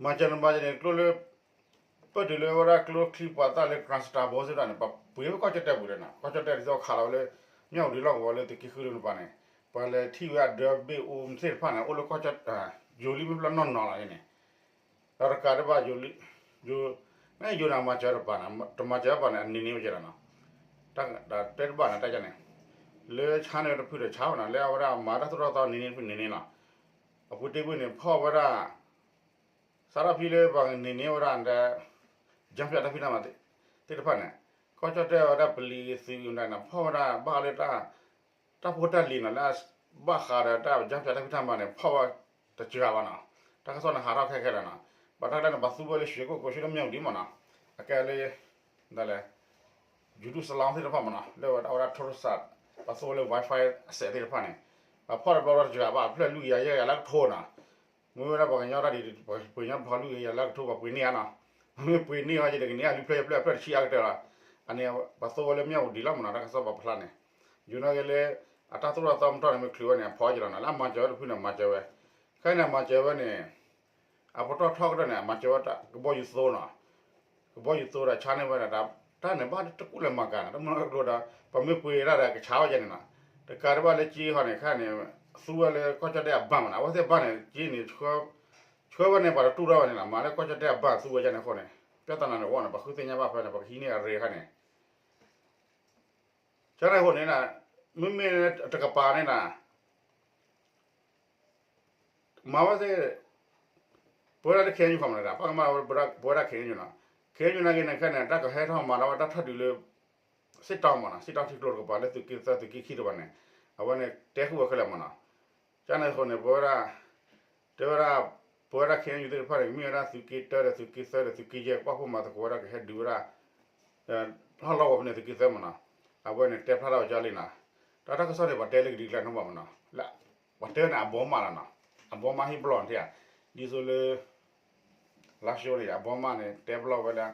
မၤစၢၤန့ၣ်မၤစၢၤန့ၣ် ကျိလၢ ပၣ်တုၤလၢဝဲဒၣ်ကျိချံမျိာ်သၣ်လၢ Krasnodar ဘိစ့ၣ်တဖၣ်န့ၣ် ပှ့ၤဝဲကီၢ်ကၠီၣ်တဲၣ်ပူၤလၢနီၤ ကီၢ်ကၠီၣ်တဲၣ်ဒ်သိးခးလီၤဝဲလၢ မၠၣ်ဝတံၤလီၢ်ကဝီၤလၢသုးက့ဃုလၢတဖၣ်န့ၣ် ပှၤလဲၤထံၣ်ဝဲအဒၢဘ့ၣ်အိၣ်သ့ၣ်တဖၣ်န့ၣ် အိၣ်လၢကီၢ်ကၠီၣ်တဲၣ် ယိၤလံမ့ၢ်ဖျၢၣ်နီၢ်နီၢ်လီၤန့ၣ် ဒီးတကးဒံးဘၣ် ယိၤ နယိၤန့ၣ် မၤစၢၤတပၤန့ၣ် တမၤစၢၤတပၤန့ၣ် အန့ၢ်န့ၢ်ဝဲကဲလီၤနီၤ တဲတဘၣ်န့ၣ် တၢ်ကန့ၣ် လၢဆါန့ၢ်ဝဲတဖုဒီးဆါဝဲနီၤ လၢအဝဲဒၣ်မၤတၢ်သိၣ်တၢ်သီန့ၢ်န့ၢ်တဖုန့ၢ်န့ၢ်လီၤ အပူၤတ့ၢ်ကွံာ်န့ၣ် ဖီၣ်ဝဲဒၣ် စးထီၣ်ဖဲလၢပှၤကန့ၢ်န့ၢ်ဝဲဒၣ်ဒီး ကၠၢ်ဖၠးတၢ်ဖံးတၢ်မၤသ့ၣ်တဖၣ်န့ၣ် ကီၢ်ကၠီၣ်တဲၣ်ဝဲဒၣ်ပလံၤသုးမတၤန့ၣ် ဖီၣ်ဝဲဒၣ်ဘၣ်ဃးလၢ တၢ်ဖိတၢ်လံၤနီၤ လၢဘၣ်ဃးဒီးတၢ်ကၠၢ်ဖၠးတၢ်ဖံးတၢ်မၤန့ၣ် ဖီၣ်ဝဲတစှၤဘၣ်နီၤ တၢ်ကစီၣ်န့ၣ်ဟးထီၣ်ခဲခဲလၢာ်နီၤ ဘၣ်တၢ်ကလဲၣ်န့ၣ် ပှၤသူဝဲလၢ ရွှေကုက္ကို ဆူလၢ မၠၣ်ဝတံၤ မ့ၢ်နီၤ အကဲလၢ ဒ်လဲၣ် ယူၤဒူၣ်စလီသ့ၣ်တဖၣ်မ့ၢ်နီၤ လၢအဝဲဒၣ် ထရူစး ပှၤသူဝဲလၢ Wi-Fi အစဲးသ့ၣ်တဖၣ်န့ၣ် ပှၤဖီၣ်တဘျီဘျီတစှၤဘၣ် ဖျၢၣ်လွံၢ်ကယၤယဲၢ်ကယၤလၢကထိနီၤ မ့ၢ်ဝဲဒၣ်ပှၤကညီတၢ်ဒ် ပှၤကညီဖီၣ်လွံၢ်ကယၤလၢကထိ ပှၤပှ့ၤန့ၢ်ဧါနီၤ မ့ၢ်ပှ့ၤန့ၢ်အီၤက့ၤဒီး ကန့ၢ်အလုၢ်ဖျၢၣ်ယဖျၢၣ်အဖျၢၣ်တဆံအါကတၢၢ်လီၤ အန့ၣ် ပှၤသူဝဲလၢ မၠၣ်ဝတံၤ လီၤမ့ၢ်နီၤ တၢ်ကစီၣ်ပာ်ဖျါန့ၣ် ယိၤနာ်က့လၢ အတၢ်သိၣ်တၢ်သီမတီၢ်န့ၣ် မ့ၢ်ချုးဝဲန့ၣ် အဖီၣ်က့ၤလီၤနီၤ လၢအမၤစၢၤဝဲတဖုန့ၣ် မၤစၢၤဝဲ ခဲအံၤန့ၣ် မၤစၢၤဝဲန့ၣ် အပတီၢ်ထီကတၢၢ်န့ၣ် အမၤစၢၤဝဲဒၣ် ကဘီယူၤသိနီၤ ကဘီယူၤသိဒီးဆါန့ၢ်ဝဲဒၣ် တၢ်န့ၣ်ဘၣ်တကူၣ်လဲၤမၤကၤနီၤ တမုၢ်ကကျိဒီး ပမ့ၢ်ပှ့ၤဒၣ်ဒီးကဆါဝဲဒၣ်န့ၣ်နီၤ တကးဒံးဘၣ်လၢက့ဟီန့ၣ် ခဲအံၤန့ၣ် သူဝဲလၢကီၢ်ကၠီၣ်တဲၣ်အဘၣ်မ့ၢ်နီၤ အဝဲသ့ၣ်ဘၣ်န့ၣ် က့န့ၣ် ဆှၢဝဲန့ၣ် ပှၤတတူၢ်ထီၣ်ဝဲန့ၣ်နီၤ မၤလၢကီၢ်ကၠီၣ်တဲၣ်အဘၣ်သူဝဲဒၣ်န့ၣ်အဃိန့ၣ် ပြဿနာန့ၣ်အိၣ်န့ၣ် ပှၤဃုသ့ၣ်ညါဘၣ်ဖဲန့ၣ် ပှၤကဟံးန့ၢ်အရ့အခါန့ၣ် ကန့ၣ်အဃိန့ၣ် မ့မ့ၢ်တကပၤန့ၣ်နီၤ မၤဝဲသ့ၣ် ပဝဲဒၣ်လၢ ခ့ၣ်အဲၣ်ယူၣ် ခီမ့ၢ်နီၤ ပှၤကမၣ်ဝဲပဝဲဒၣ် ခ့ၣ်အဲၣ်ယူၣ် နီၤ ခ့ၣ်အဲၣ်ယူၣ် နာ်က့န့ၣ် ခဲန့ၣ် တၢ်ကဟဲထီၣ်မၤလီၤဝဲတၢ်ထီၣ်ဒုးလၢ စ့ၣ်တီမ့ၢ်နီၤ စ့ၣ်တီထံကျိတကပၤလၢသုးက့သၢ သုးက့ခံတကပၤန့ၣ် အဝဲန့ၣ်တဲဃုာ်ဝဲခဲလၢာ်မ့ၢ်နီၤ ကန့ၣ်အဃိန့ၣ် ပဝဲဒၣ် တဲဝဲဒၣ် ပဝဲဒၣ် ခ့ၣ်အဲၣ်ယူၣ် သ့ၣ်တဖၣ်န့ၣ် မ့ၢ်ဝဲဒၣ်သုးက့တၢဒီးသုးက့သၢဒီးသုးက့ယဲၢ် ပာ်ဖှိၣ်မၤသကိးဝဲဒၣ်ကဟဲဒုးဝဲဒၣ် ဟီၣ်လီၢ်ဝဲဖဲန့ၣ်သုးက့သၢမ့ၢ်နီၤ အဝဲန့ၣ်တဲဖျါထီၣ်ဝဲကၢ်လံနီၤ တၢ်တၢ်ကစီၣ်န့ၣ် ပှၤတဲလၢကဒုးကျဲနီၤမ့ၢ်နီၤ လၢ ပှၤတဲန့ၣ်အဘီမးလီၤနီၤ အဘီမးဟ့ၣ်ပလီၢ်န့ၣ်ဧါ ဒ်သိးလၢ လါၡိန့ၣ် အဘီမးန့ၣ် တဲပလီၢ်ဝဲဒၣ်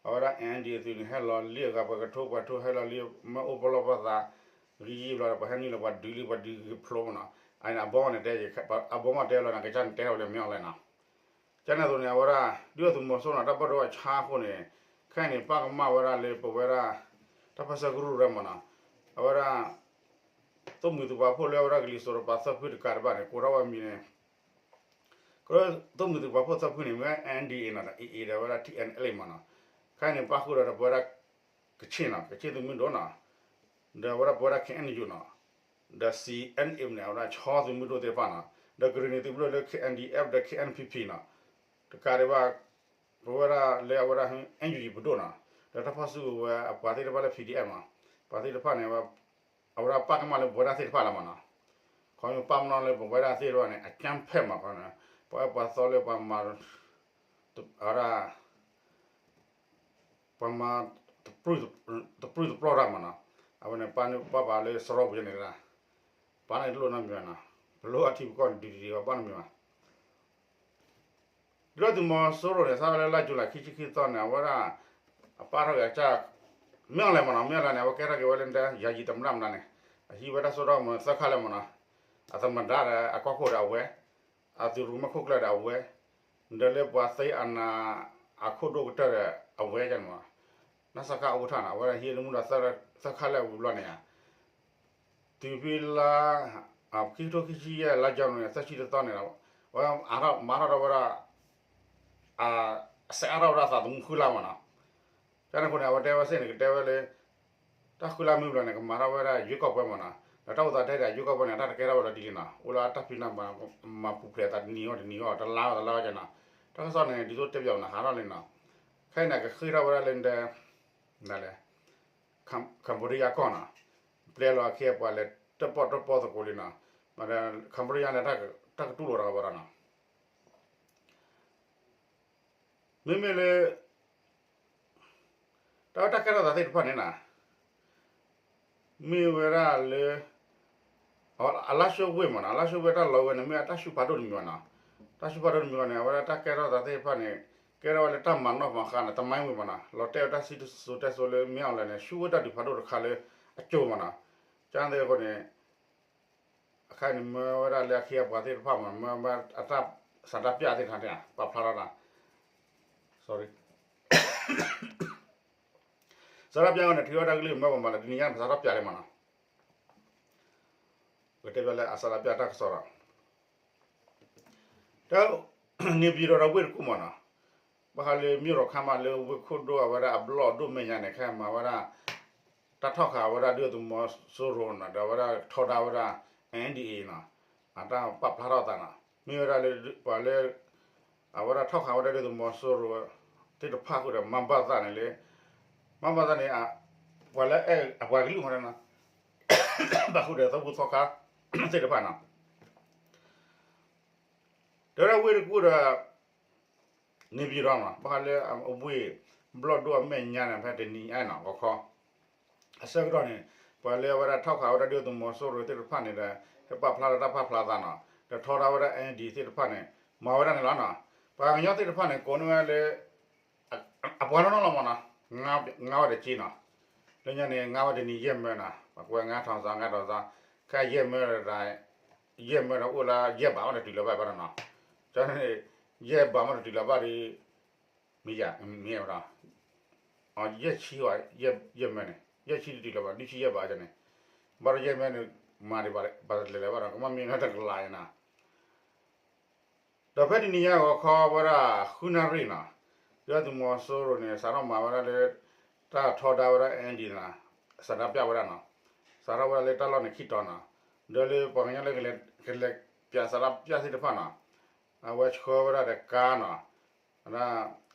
အဝဲဒၣ် အၣ်အၣ်ဒီး သုးန့ၣ် ဟဲလီၤလံအဂၤ ပှၤကထိ ပှၤထိဟဲလီၤလံ မ့ၢ်အိၣ်ပလီၢ်ပသး ဂံၢ်ယံာ်ဘျီဒီး ပှၤဟဲနုာ်လီၤ ပှၤဒုးလံ ပှၤဒုးကဖျိမ့ၢ်နီၤ အန့ၣ် အဘီမးန့ၣ်တဲ အဘီမးတဲလီၤန့ၣ် ကစၢ်န့ၣ်တဲထီၣ်ဝဲလၢမ့ၢ်အီၤလဲၣ်နီၤ ကန့ၣ်အသိးန့ၣ် အဝဲဒၣ် ဒုၣ်ဒါသုးမီၤစိရိၤန့ၣ် တၢ်ဘၣ်ဒိဘၣ်ဆါအဃိန့ၣ် ခဲအံၤန့ၣ် ပၣ်ကမၣ်ဝဲဒၣ်လၢပဝဲဒၣ် တၢ်ပၢၢ်ဆၢကရူၢ်ရၢမ့ၢ်နီၤ အဝဲဒၣ် သိၣ်မှံၤသုးပာ်ဖှိၣ်လၢအဝဲဒၣ်ကလံၤစိးတပၤသၢဖုတကးတဘၣ်န့ၣ် ကိးထီၣ်ဝဲမံၤန့ၣ် ကရၢ သိၣ်မှံၤသုးပာ်ဖှိၣ်သၢဖုန့ၣ် မ့ၢ် အၣ်အၣ်ဒီး အ့ၣ်အ့ဒီး အဝဲဒၣ် ထံၣ်အဲၣ်အၣ်လ့ၣ်မ့ၢ်နီၤ ခဲအံၤန့ၣ် ပၣ်ဃုာ်ဒီးပဝဲဒၣ် ကချ့ၣ်နီၤ ကချ့ၣ်သုးမုၢ်ဒိၣ်နီၤ ဒီးအဝဲဒၣ်ပဝဲဒၣ် ခ့ၣ်အဲၣ်ယူၣ်နီၤ ဒီး စံၣ်အဲၣ်အ့ၣ်န့ၣ် အဝဲဒၣ်ဆီသုးမုၢ်ဒိၣ်သ့ၣ်တဖၣ်နီၤ ဒီးကရ့ၣ်နံၤသုးမုၢ်ဒိၣ်လၢ ခ့ၣ်အဲၣ်ဒီးအ့ၣ် ဒီး ခ့ၣ်အဲၣ်ပီၣ်ပီၣ်နီၤ တကးဒံးဘၣ် ပဝဲဒၣ်လၢအဝဲဒၣ် အၣ်ယူၣ်ပဒိၣ်နီၤ ဒီးတၢ်ဖီၣ်စုကဝဲၤအပှၤသ့ၣ်တဖၣ်လၢ P D F မး, ပှၤသ့ၣ်တဖၣ်န့ၣ် အဝဲဒၣ်ပာ်ကမၣ်လၢပဝဲဒၣ်သ့ၣ်တဖၣ်လီၤမးနီၤ, ခီမ့ၢ်ပာ်ပနီၣ်လၢပဝဲဒၣ်သ့ၣ်တဖၣ်န့ၣ် အကြမ်းဖက်မးခီ, ပှၤအဲၣ်ပှၤသီလၢပှၤမၤ အဝဲဒၣ် ပှၤမၤ တပြုၢ်တပျီၢ်တၢ်မးနီၤ, အဝဲန့ၣ် ပာ်န့ၢ်ပာ်ပာ်လၢစရီပူၤန့ၣ်ဒၣ်, ပာ်န့ၢ်တလိၣ်နီတမံၤဘၣ်နီၤ, ပလိၣ်အထံပကီၢ်န့ၣ် ဒုးဒံးဒံး ပဘၣ်နီတမံၤဘၣ်. ဒုၣ်ဒါသုးမီၤစိရိၤန့ၣ် စးထီၣ်လၢလါယူၤလံ ခံဆံခံသီန့ၣ် အဝဲဒၣ် အပာ်ထီၣ်က့ၤအကစၢ် မ့ၢ်အီၤလဲၣ်မးနီၤ, မ့ၢ်အီၤလဲၣ်န့ၣ် အဝဲကဲထီၣ်က့ၤဝဲလၢ ယၤယံၤသမ္မတမနုၤန့ၣ်, အဟံးဝဲတၢ်စိတၢ်ကမီၤသၢခါလၢမးနီၤ, အသမ္မတဒီးအကီၢ်ခိၣ်ဒီးအဝဲ အသုးရူးမုၢ်ခိၣ်ကျၢၢ်ဒီးအဝဲ, ဒီးလၢပှၤသ့အနးအခိၣ်ဒိၣ်ကတၢၢ်ဒီးအဝဲန့ၣ်မး, နစကဥက္ကဋ္ဌန့ၣ် အဝဲဟံးန့ၢ်မူဒါသၢခါလၢအဝံၤဘျီန့ၣ်ဧါ, တုၤဖဲလါ ခံကထိခံဆံယဲၢ် လါယနူၤအါရံၤ သၢဆံတသီန့ၣ်ဒီး အဝဲမၤထီၣ်ဒီးဝဲဒၣ် အစဲးအါထီၣ်ဝဲဒၣ်အသးသမူဃုလါမးနီၤ, ကန့ၣ်အဃိန့ၣ် အဝဲတဲဝဲစ့ၢ်န့ၣ် ကတဲဝဲလၢ တၢ်ဃုလါမ့ၢ်ဘျီန့ၣ် ကမၤထီၣ်ဝဲဒၣ်ရွေးကောက်ပွဲမးနီၤ, ဒီးတၢ်အိၣ်သးတဲဒၣ်ရွေးကောက်ပွဲန့ၣ် အတၢ်တကဲထီၣ်ဝဲလီၤဒ်န့ၣ်နီၤ, အိၣ်လၢအတၢ်ဖံးတၢ်မၤ မၤပူၤဖျဲးအသးတနံၤဂီၢ်တနံၤဂီၢ် တလါဂီၢ်တလါဂီၢ်ကန့ၣ်နီၤ, တၢ်ကစီၣ်န့ၣ် ဒ်သိးတဲပၠးမးနီၤ ဟးထီၣ်လံနီၤ, ခဲအံၤန့ၣ် ကဃ့ထီၣ်ဝဲဒၣ်လၢ နလဲၣ် Cambodia ကီၢ်နီၤ, ပျဲလီၤအခ့အပှၤလဲၤတပီၢ်တပီၢ်သကိးလံနီၤ, Cambodia န့ၣ် တၢ်ကတူၢ်လိာ်တၢ်ကဘီဒီးနီၤ, မ့မ့ၢ်လၢ တၢ်ဝဲတၢ်ကဲထီၣ်သးသ့ၣ်တဖၣ်န့ၣ်နီၤ, မ့ၢ်ဝဲဒၣ်လၢ အလါၡိဝ့ၢ်မးနီၤ, အလါၡိဝ့ၢ်တၢ်လီၤဝဲန့ၣ် မ့ၢ်အတၢ်ဆူးဖးဒိၣ်တမံၤဘၣ်နီၤ, တၢ်ဆူးဖးဒိၣ်တမံၤဘၣ်န့ၣ် အဝဲဒၣ်တၢ်ကဲထီၣ်သးသ့ၣ်တဖၣ်န့ၣ် ကဲထီၣ်ဝဲလၢတၢ်မၤနီၣ်မၤဃါန့ၣ် တမံၤဝံၤမးနီၤ, လီၤတဲာ်ဝဲတၢ်စံၣ်စိၤတဲစိၤလၢ မ့ၢ်အီၤလဲၣ်န့ၣ် ဆူဝဲတၢ်ဒုးဖးဒိၣ်တခါလၢအကၠိၤမးနီၤ, ကန့ၣ်အဃိန့ၣ် အခါန့ၣ် မၢဝဲဒၣ်လၢအခ့အပှၤသ့ၣ်တဖၣ်မး မၢဝဲအတၢ်ဆန္ဒပြသ့ၣ်တဖၣ်န့ၣ် ပာ်ဖျါထီၣ်တၢ် sorry ဆန္ဒပြဝဲန့ၣ် ထုးဝဲဒၣ်ကလုၢ်မၢပှၤမၤလၢတနံၤညါန့ၣ် ပစးထီၣ်ပၠးလံမးနီၤ, ပကတဲပၠးလၢအဆန္ဒပြတၢ်ကစီၣ်ဒီး တၢ် နေပြည်တော် ဒီးဝ့ၢ်တကူၣ်မးနီၤ, ဘၣ်ဃးလၢ မြို့တော်ခန်းမ လၢဝ့ၢ်ခိၣ်ဒိၣ်အဝဲဒၣ်အဘျီၣ်ဒိၣ်မဲာ်ညါန့ၣ် ခဲအံၤမၤဝဲဒၣ် တၢ်ထီၣ်ဃာ်ဝဲဒၣ်ဒုၣ်ဒါသုးမီၤစိရိၤနီၤ ဒီးအဝဲဒၣ်ထီဒါဝဲဒၣ် N D A နီၤ, အတၢ်ပာ်ဖျါထီၣ်သးနီၤ, မ့ၢ်ဝဲဒၣ်လၢပှၤလၢ အဝဲဒၣ်ထီၣ်ဃာ်ဝဲဒၣ်ဒုၣ်ဒါသုးမီၤစိရိၤသ့ၣ်တဖၣ်ဃုာ်ဒီး မၤဘၣ်သးန့ၣ်လၢ မၤဘၣ်သးန့ၣ် ပှၤလၢအဲၣ်အပှၤကလုာ်မးနီၤ, ဘၣ်ဃုာ်ဒီးသီဘူၣ်သီခါသ့ၣ်တဖၣ်နီၤ, တဲဝဲဒၣ်ဝ့ၢ်တကူၣ်ဒီး နေပြည်တော် နီၤ, ဘၣ်ဃးလၢအဝ့ၢ်ဘျီၣ်ဒိၣ်အမဲာ်ညါန့ၣ် ဖဲတနံၤအံၤနီၤ ဂီၤခီ အဆၢကတီၢ်န့ၣ် ပှၤလၢအဝဲဒၣ်ထီၣ်ဃာ်ဝဲဒၣ်ဒုၣ်ဒါသုးမီၤစိရိၤသ့ၣ်တဖၣ်န့ၣ်ဒီး ဟဲပာ်ဖျါထီၣ်တၢ်ပာ်ဖျါသးနီၤ, ဒီးထီဒါဝဲဒၣ် N D A သ့ၣ်တဖၣ်န့ၣ် မၤဝဲဒၣ်န့ၣ်လီၤနီၤ, ပှၤကညီသ့ၣ်တဖၣ်န့ၣ် ကိးန့ၢ်ဝဲလၢ အပှၤနီၢ်နီၢ်လီၤမးနီၤ, ငါဝဲဒီးက့နီၤ, လၢညါန့ၣ် ငါဝဲတနံၤယဲၢ်မၢနီၤ, ပှၤကွဲးငါးထောင်စာ ငါးထောင်စာ, ခဲအံၤယဲၢ်မၢဒီး ယဲၢ်မၢဒီးအိၣ်လၢယဲၢ်ဘးမးဒီးတုၤလီၤဘၣ်ဘၣ်နီၤ, ကန့ၣ် ယဲၢ်ဘးမးဒီးတုၤလီၤဘၣ်ဒီး မ့ၢ်ယၤ မ့ၢ်ဝဲဒီး ယဲၢ်ဆံ ယဲၢ်မၢန့ၣ် ယဲၢ်ဆံတတုၤလီၤဘၣ် ဒုးဆံယဲၢ်ဘးန့ၣ်, ဘၣ်ဒီးယဲၢ်မၢန့ၣ် မၤဒံးဘၣ်တလဲၤလဲၤဘၣ်ဒီး ကမ့ၢ်မ့ၢ်တကလးနီၤ ဒီးဖဲတနံၤညါဂီၤခီဝဲဒၣ် ဃုနၣ်ရံၣ်နီၤ, ဒုၣ်ဒါသုးမီၤစိရိၤန့ၣ် စးထီၣ်မၤဝဲဒၣ်လၢ တၢ်ထီဒါဝဲဒၣ် N D A နီၤ, ဆန္ဒပြဝဲဒၣ်နီၤ, စးထီၣ်ဝဲဒၣ်လၢတၢ်လီၢ်န့ၣ်ခံတီၤနီၤ, ဒီးလၢပှၤကညီလၢကလဲၤ ကလဲၤပၠးဆန္ဒပြသ့ၣ်တဖၣ်နီၤ, အဝဲဆှၢဝဲဒၣ်ဒီးကါနီၤ,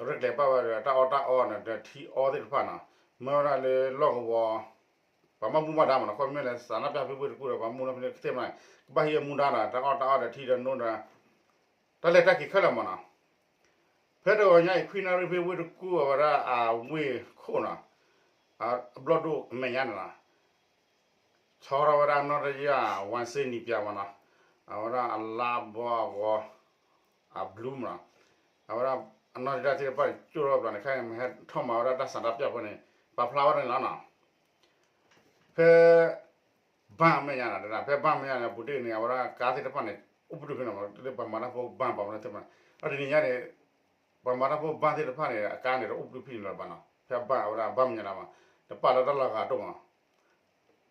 ဝဲဒၣ် ရဲၣ်ကျဲၤပာ်ဝဲဒီးတၢ်အီၣ်တၢ်အီန့ၣ် ဒီးထံအီသ့ၣ်တဖၣ်နီၤ, မၢဝဲဒၣ်လၢလီၢ်ကဝီၤ ပှၤဘၣ်မူဘၣ်ဒါမးနီၤ, ခီမ့ၢ်လၢဆန္ဒပြဖဲဝ့ၢ်တကူၣ်ဒီး ပှၤမူနီၤဖဲန့ၣ်ကသ့ၣ်မးန့ၣ် ကဘၣ်ဟံးအမူဒါနီၤ, တၢ်အီၣ်တၢ်အီဒီးထံဒီးနိဒီး တၢ်လဲၤတၢ်က့ၤခဲလၢာ်မးနီၤ, ဖဲတဂီၤညါအံၤ ခွံနၣ်ရံၣ်ဖဲဝ့ၢ်တကူၣ် အဝဲဒၣ်အဝ့ၢ်ခိၣ်နီၤ, အဘျီၣ်ဒိၣ်အမဲာ်ညါန့ၣ်နီၤ ဆီထီၣ်ဝဲဒၣ်နီၢ်တယၢ် ဝါစ့နံၤပၠးမးနီၤ, အဝဲဒၣ်အလါဘီအဂီၤ အဘျူးမးနီၤ, အဝဲဒၣ်အနီၢ်တယၢ်သ့ၣ်တဖၣ်န့ၣ် ကၠိၣ်ထီၣ်ဘျီန့ၣ် ခဲအံၤမ့ၢ်ဟဲထီၣ်မၤဝဲဒၣ်တၢ်ဆန္ဒပြဖိန့ၣ် ပာ်ဖျါဝဲဒၣ်န့ၣ်လီၤနီၤ, ဖဲ ဘၣ်အမဲာ်ညါနီၤ, ဖဲဘၣ်အမဲာ်ညါန့ၣ် အပူၤတ့ၢ်န့ၣ် အဝဲဒၣ်ကါသ့ၣ်တဖၣ်န့ၣ် အိၣ်ပတုာ်ဖဲန့ၣ်မး လၢပှၤမၤတၢ်ဖိဘၣ်ပှၤမၤတၢ်သ့ၣ်တဖၣ်န့ၣ် ဒီးတနံၤညါန့ၣ် ပှၤမၤတၢ်ဖိဘၣ်သ့ၣ်တဖၣ်န့ၣ် အကါန့ၣ် တအိၣ်ပတုာ်ဖဲန့ၣ်လၢၤဘၣ်နီၤ, ဖဲဘၣ်အဝဲဒၣ်ဘၣ်မဲာ်ညါလၢၤဘၣ်, တပာ်လၢတၢ်လီၢ်ဂၤဒိၣ်မး